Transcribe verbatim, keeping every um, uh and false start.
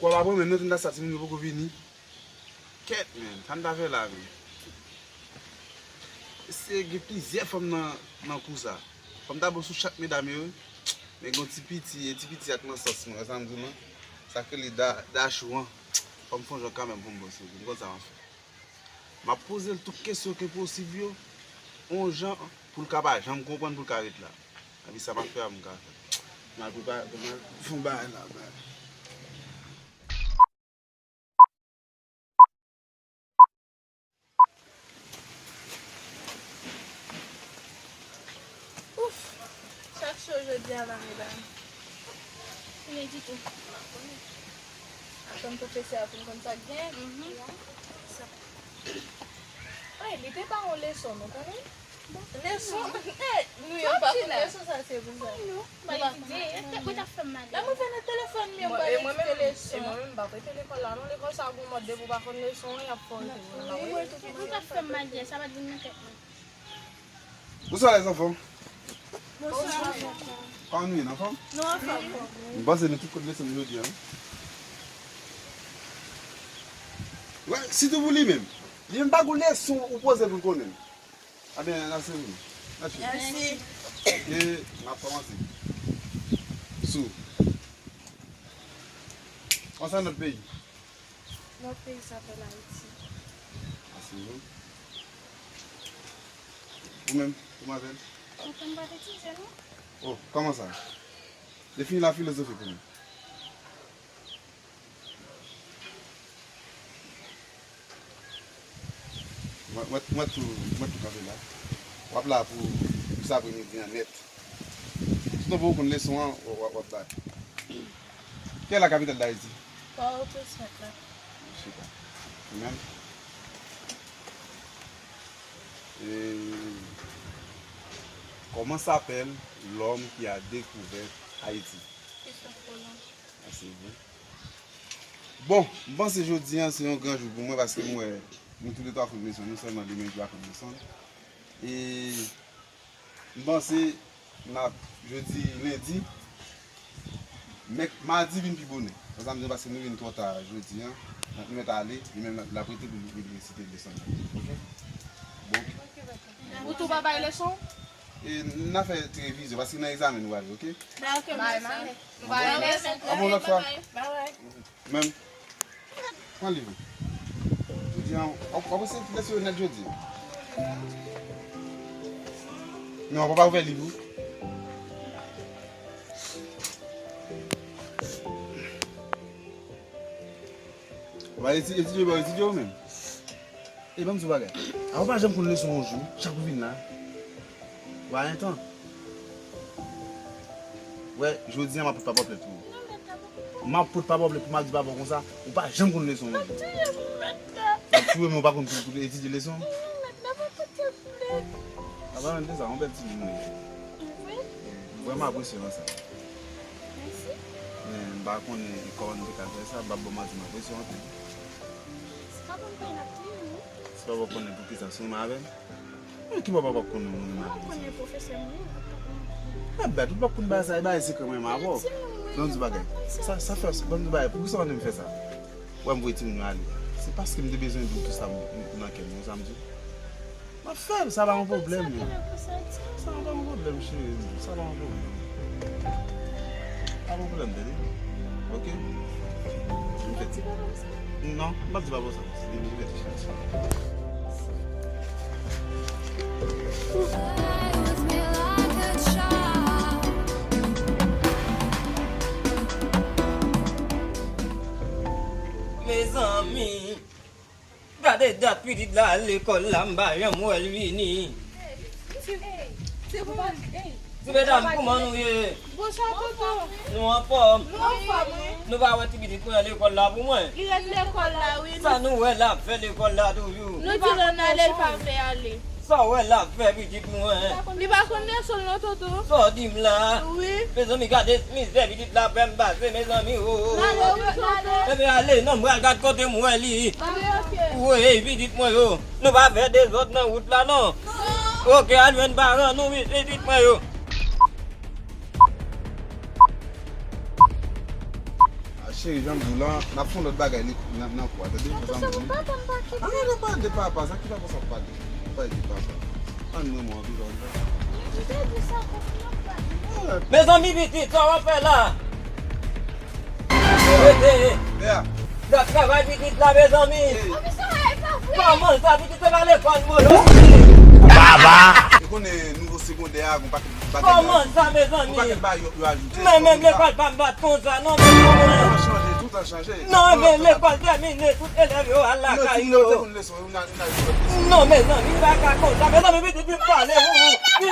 Kwa pa pran men, nou tann sa timoun yo poko vini. Kèt, men, sa n ta fè la, men. Se gen plizyè fanm nan, nan kou sa. Fanm ta bon sou chak medam yo, wi. Men gen yon ti piti, e ti piti ak nan sans mwen, sa m di w lan. Sa k rele da, dachou an. Fò m fè yon jan kanmenm pou m bon sou li. M konn sa m ap fè. M ap poze l tout kesyon ke posib yo, yon jan pou l ka pa janm konprann, pou l ka ret la. Epi sa m ap fè a, m ka fè. M al prepare, m al fè yon bagay la, bagay. Ouf! Chak cho jodi a la, medam. Anyen ditou. Atann pwofesè a pou n konn sa k gen. Mhm. Sa. Ay, li te ba yon leson, nou konnen? Leson? Eh, nou yo pa konn leson sa, se pou sa. Non, m pa etidye. Ou t ap fè m mal. Lè mwen fè nan telefòn, men m pa etidye leson. E mwen menm, m pa prete lekòl la, non. Lekòl sa a gon mòd, depi w pa konn leson an, y ap fè w rete. Ou t ap fè m mal yè, sa pa t vin nan tèt mwen. Bonsoir, les enfants. Bonsoir. Kòman nou ye, n anfòm? Nou anfòm. M panse nou tout konn leson nou jodi a, wi. Wè, sitou pou li menm. Li menm pa gon leson ou poze pou l konnen. Ebyen, n ap sèvi nou. Mèsi. Mèsi. E n ap kòmanse. Sou. Kòman sa nòt peyi? Nòt peyi sa apèl Ayiti. Mèsi, wi. Ou menm, kòman apèl? Ou konn pa etidye, non? Oh, kòman sa? Defini la filozofi pou mwen. Mwen, mwen, mwen tou, mwen tou kanpe la. W ap la pou, pou sa apremidi an nèt. Sinon pou w konn leson an, w, w, w ap bay. Ki est la capitale d'Haïti? Pòtoprens, mèt la. Chita. Ou menm? E, comment s'appelle l'homme qui a découvert Haïti? Christophe Colomb. Ah, c'est vrai. Bon, m panse jodi an se yon gran jou pou mwen paske m wè nou tou le twa konn leson, nou sèlman demen nou pa konn leson. E m panse n ap, jodi lendi, mèk, madi vin pi bonè. Konsa m di nou paske nou vin twò ta jodi an, nou mèt ale, li menm l ap rete pou li, li resite leson nan. Oke? Bon. Ou tou pa bay leson? E n a fè ti revizyon paske nan egzamen nou prale, oke? Bay, mèsi. Nou pa rele. A bon, lòt fwa. Bye bye. Menm. Pran liv ou. Jodi an, w ap, w ap eseye tout leson yo nèt jodi an. Non, w ap pa ouvè liv ou. W ap etidye, etidye, w ap etidye ou menm. E ban m di w bagay. A ou pa janm konn leson yon jou, chak ou vin la. W a entan. Wè, jodi an m ap pot pa pòplèt pou ou. M ap pot pa pòplèt pou m ap di papa w konsa, ou pa janm konn leson yon jou. W ap touye men ou pa konn pou, pou etidye leson. Apa menm de sa, yon bèl timoun ou ye. Mwen vrèman apresye w nan sa. Mèsi. Men m pa konnen kòman m te ka fè sa, m ap ba w manti, m apresye w anpil. Se pa pou m konnen ap touye m, non. Se pa pou w konnen poukisa, si w renmen avè m. Men ki bò papa konnen ou renmen avè m? Ou konnen pwofesè mwen ye, ou pa konnen. Mwen bèt, ou pa konn bagay sa, e bagay sekrè mwen renmen avè w. Ban m di bagay. Sa, sa fè, ban m di bagay, poukisa w annik fè sa? Wè m voye timoun yo ale. Se paske m te bezwen di w tout sa m, m, nan kè m, ou sa m di w. M ap fè l, sa pa yon pwoblèm, non. Sa pa yon pwoblèm, cheri. Sa pa yon pwoblèm. Pa gen pwoblèm, tande. Oke? M fè ti. Non, m p ap di papa w sa. Depi m fè ti chans. Mezanmi. Gade dat pitit la al lekòl la, m pa janm wè l vini. Ti medam, kouman nou ye? Bonswa, tonton. Nou anfòm? Nou anfòm, wi. Nou pa wè ti pitit mwen al lekòl la pou mwen? Li ret lekòl la, wi. Sa nou wè l ap fè lekòl la toujou? Nou di l ann ale, l pa vle ale. Sa w wè l ap fè pitit mwen? Li pa konn leson l non, tonton. Sa w di m la? Wi. Mezanmi, gade mizè pitit la fè m pase, mezanmi, o, o, o. N ale, wi, tonton. Ebyen, ale non, m pral gad kote m wè li. Wi, oke. Woy, pitit mwen yo. Nou pa fè dezòd nan wout la, non. Non. Oke, al jwenn paran nou, pitit mwen yo. Ah, Cheri, jan m di w lan, n ap fè yon lòt bagay nan, nan kou a, tande? Jan m di w lan. Papa, m pa kite. Ah, non, pa de papa, sa ki papa sa pale? Pa de papa. Ann mwen, mwen anvi lòt la. Ou te di sa, konprann nan pale. Mezanmi, pitit, sa w ap fè la? Rete. Gad travay pitit la, mezanmi. Kòman sa, pitit, se pa lekòl, molo? Baba! E konnen nouvo segondè a, gon pakèt bagay. Kòman sa, mezanmi? Gon pakèt bagay yo, yo ajoute. Men menm lekòl pa m bat konsa, non, men kòman? Tout an chanje, tout an chanje. Non, men lekòl tèmine, tout elèv yo al lakay yo. Non, mezanmi, m pa ka konsa. Mezanmi, pitit, vin pale, wi, wi.